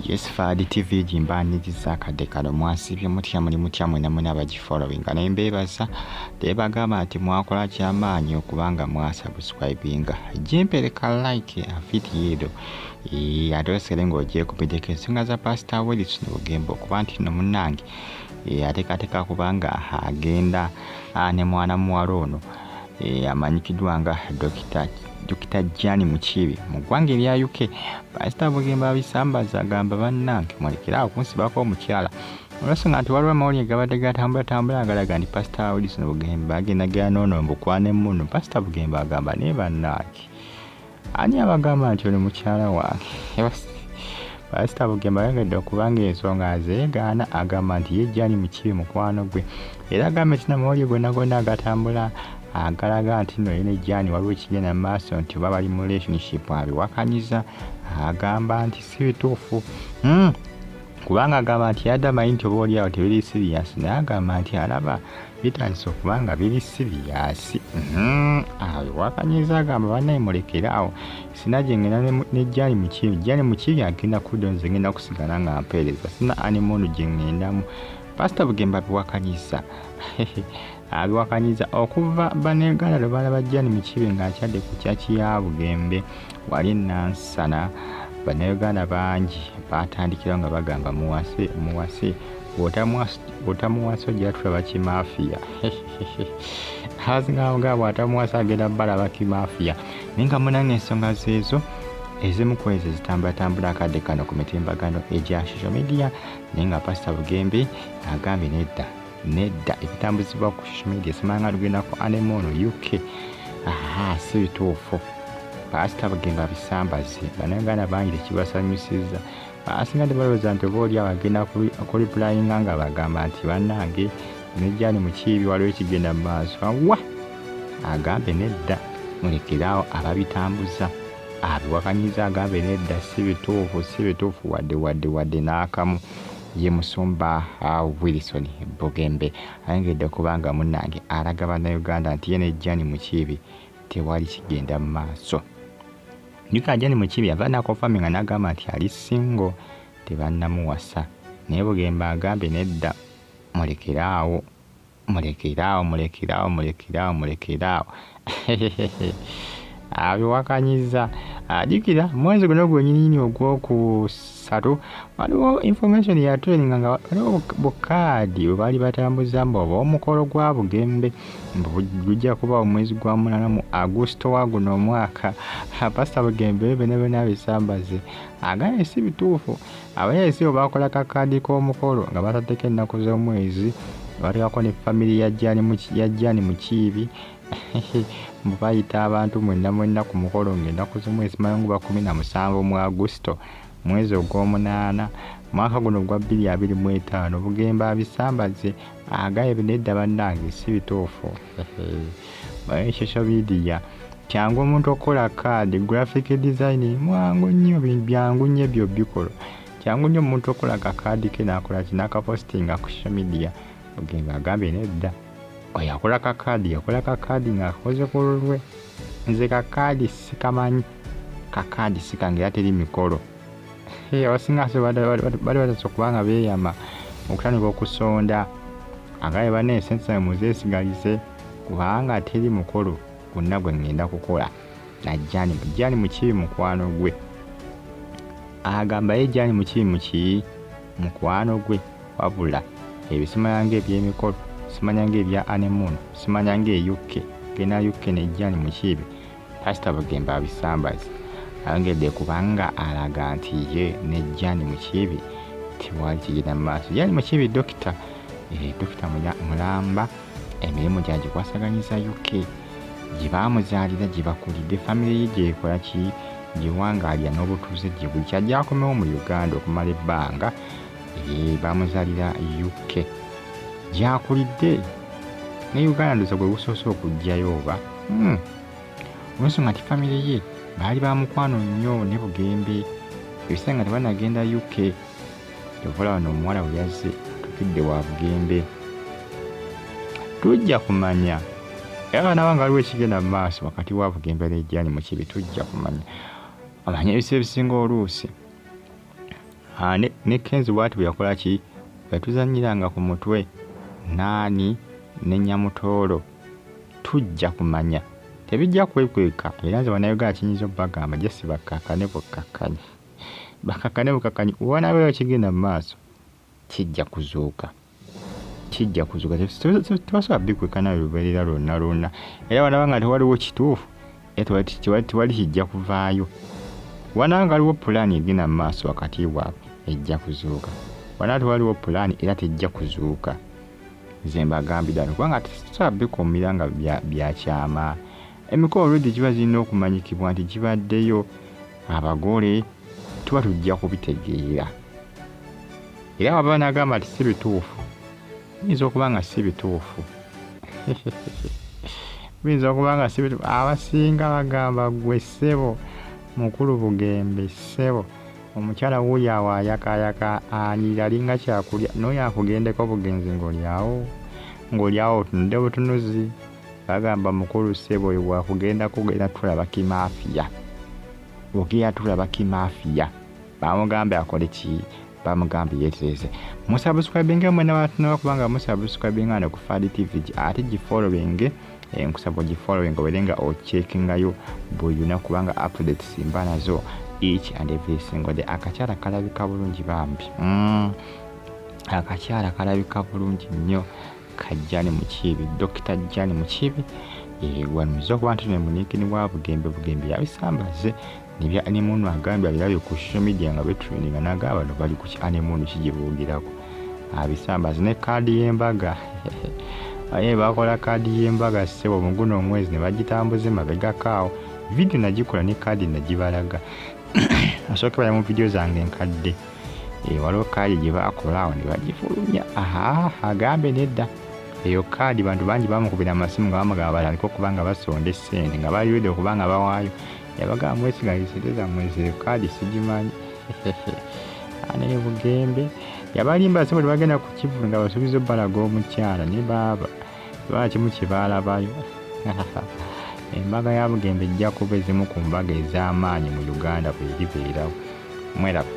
Jesfad TV gimbaniriza akadde kano. Mwasibye mutya? Muli mutya mwena mwena abagifollowinga? Naye mbeebaza, tebagamba nti mwakola kyamaanyi okubanga mwasubscribinga. Gimpereka like vidiyo ero, ate osigale ng'ogyekubiddeko ensonga za Pasita Wilson Bugembe, okuba nti no munnange ateekateeka kubanga agenda ne mwana muwala ono amanyikiddwa nga Dokita Jani Mukiibi mu ggwanga erya UK. Pasita Bugembe abisambaza, agamba bannange mulekere awo kunsibako omukyala, olwensonga nti waliwo amawulire gabadde gatambulatambula agalaga nti Pasita Wilson Bugembe agenda gera noono mbukwane muno. Pasita Bugembe agamba, naye bannange, ani abagamba nti ono mukyala wange? Pasita Bugembe ayongedde okubanga ensonga azeegaana, agamba nti ye Jani Mukiibi mukwano gwe, era agamba nti namawulire gonna gonna agatambula agalaga nti nno ye ne Jani waliwo ekigenda mu maaso, nti oba bali mu relationship, abiwakanyiza, agamba nti si bituufu, Kubanga agamba nti yadde amanyi nti oba oliawo tebiri serious, naye agamba nti alaba bitandise okuba nga biri serious. Abiwakanyiza, agamba bannaye mulekere awo, sina gye ngenda ne Jani Mukiibi. Jani Mukiibi agenda kudda, nze ngenda kusigala nga mpeereza, sina honeymoon gye ŋŋendamu. Pasita Bugembe abiwakanyiza, abiwakanyiza. Okuva bannayuganda lwe balaba Jani Mukiibi ng'akyadde ku kyaki ya Bugembe wali e Nansana, bannayuganda bangi batandikirawo nga bagamba muwase, muwase, bw'otamuwasa ojja tulaba kimafiya. Abasinga nga bw'atamuwasa agenda balaba kimafiya. Naye nga munange ensonga zeezo ezimu ku ezo ezitambulatambula akadde kano ku mitimbagano egya social media. Naye nga Pasita Bugembe agambye nedda, nedda, ebitambuzibwa ku social media simanga tugenda ku honeymoon UK, aha, si bituufu. Pasita Bugembe abisambaze, bannayuganda bangi tekibasanyusiza. Abasinga tebalowooza nti oba oli awo agenda kureplyinga nga bagamba nti bannange ne Jani Mukiibi waliwo ekigenda mu maaso. Wa agambe nedda, mulekeraawo ababitambuza. Abiwakanyiza, agambe nedda, si bituufu, si bituufu wadde wadde wadde n'akamu. Ye musumba Wilson Bugembe ayongedde okuba nga munnange alaga bannayuganda nti ye ne Jani Mukiibi tewali kigenda mu maaso. Jjukira Jani Mukiibi yava n'aconfirminga n'agamba nti ali single, tebannamuwasa, naye Bugembe agambye nedda, mulekeraawo, mulekeraawo, mulekeraawo, mulekeraawo, mulekeraawo. Abiwakanyiza. Jjukira mwezi guno gwennyininyini ogwokusatu waliwo information yatrendinga nga waliwo bukaadi bwe baali batambuza mbu oba omukolo gwa Bugembe mbu gujja kuba omwezi gwa 8 mu Agusto wa guno omwaka. Pasita Bugembe byonna byonna abisambaze, agambye si bituufu. Abayaye si bo bakola kakaadi k'omukolo nga bataddeko ennaku z'omwezi, bateekako ne famire ya Jani Mukiibi, mbu bayita abantu mwenna mwenna ku mukolo ng'ennaku z'omwezi mangu ba 17 mu Agusto, mwezi ogw'omunaana, mwaka guno gwa 2025. Bugembe abisambaze, agambye nedda bannange, si bituufu. Naye social media kyangu omuntu okukola kaadi, graphic design mwangu nnyo, byangu nnyo ebyo bikola. Kyangu nnyo omuntu okukola kakaadi ke n'akola ki, n'akapostinga ku social media. Bugembe agambye nedda, oyo akola kakaadi yakola kakaadi ng'akoze ku lulwe, nze kakaadi sikamanyi, kakaadi sikange, era teri mikolo. Abasinga so bali batandise okuba nga beeyama okutandika okusonda, agambye banne esente zange muzeesigalize kubanga teri mukolo gwonna gwe ŋŋenda kukola na Jani. Jani Mukiibi mukwano gwe, agamba ye Jani Mukiibi muki mukwano gwe, wabula ebyo simanya ng'ebyemikolo, simanya ng'ebya honeymoon, simanya ng'e UK, genda UK ne Jani Mukiibi. Pasita Bugembe abisambaze, ayongedde kubanga alaga nti ye ne Jani Mukiibi tewali kigenda mu maaso. Jani Mukiibi dokita, dokita mulamba, emirimu gyagikwasaganyiza UK gye baamuzaalira, gye bakulidde, famire ye gyekola ki, gyewangaalira n'obutuuze gye buli. Kyajja akomewo mu Uganda okumala ebbanga. Bamuzaalira UK gyakulidde, ne Uganda ndoza gwe gusoose okugjayo oba, Olwensonga nti famire ye baali ba mukwano nnyo ne Bugembe ebiseera nga tebanagenda UK. Kyova olaba n'omuwala bwe yazze atukidde wa Bugembe. Tujja kumanya era banaaba nga waliwo ekigenda mu maaso wakati wa Bugembe ne Jani Mukiibi, tujja kumanya. Omanye ebiseera ebisinga oluusi Ne Kenzo bw'ati bwe yakola ki, yatuzannyiranga ku mutwe naani ne Nyamutooro. Tujja kumanya, tebijja kwekweka. Era nze Bannayuganda kiyinza obbagamba just bakkakkane bukkakkanyi, bakkakkane bukkakkanyi, wanaabeerawo ekigenda mu maaso kijja kuzuuka, kijja kuzuuka. Tebasobola bikweka nawe lubeerera lwonna lwonna. Era wanaba nga tewaliwo kituufu, era tewali kijja kuvaayo. Wanaba nga waliwo pulaani egenda mu maaso wakati waabwe ejja kuzuuka, wanaba tewaliwo pulaani era tejja kuzuuka. Nze mbagambye ddala kubanga tetusobola bikuumira nga byakyama. Emikolo already giba zirina okumanyikibwa nti gibaddeyo, abagole tuba tujja kubitegeera. Era waba n'agamba nti si bituufu, biyinza okuba nga si bituufu, biyinza okuba nga si bituufu. Abasinga bagamba ggwe ssebo mukulu Bugembe, ssebo omukyala wuuyo awo ayakaayaka anyirira alinga kyakulya, n'oyo akugendeko bugenzi ng'olyawo ng'olyawo otunudde butunuzi. Bagamba mukulu ssebo oyo bw'akugendako ogenda tulaba kimaafiya, ogenda tulaba kimaafiya. Bamugambye akole ki? Bamugambye yeetereze. Musubscribinge mwenna abatunaba kubanga musubscribinga wano ku Fadi TV, ate gifollowinge, nkusaba ogifollowinge obeere nga ocheckingayo buli lunaku kubanga updates mba nazo each and every single day. Akakyala kalabika bulungi bambi, akakyala kalabika bulungi nnyo. Kajjani Mukiibi, Dokita Jani Mukiibi, wanumiza okuba nti ne muninkini wa Bugembe. Bugembe yabisambaze nebya honeymoon, agambye abirabye ku social media nga betrendinga, n'agamba bano bali ku honeymoon ki gye boogerako. Abisambaze ne kaadi y'embaga. Aye bakola kaadi y'embaga ssebo mu guno omwezi ne bagitambuza emabegako awo. Vidiyo nagikola ne kaadi nagibalaga, osooke bala mu vidiyo zange enkadde. Waliwo kaadi gye baakola awo ne bagifulumya. Aha, agambe nedda, eyo kaadi bantu bangi bamukubira amasimu nga bamugamba batandike okuba nga basonda essente nga bali ready okuba nga bawaayo. Yabagamba mwesigaye sente zammwe, eyo kaadi sigimanyi. Naye Bugembe yabalimba ssebo, tebagenda ku kivvulu nga basuubiza obbalaga omukyala, ne baaba tebaba kimu kye baalabayo. Embaga ya Bugembe ejja kuba ezimu ku mbaga ez'amaanyi mu Uganda bwe eribeerawo. Mweraba.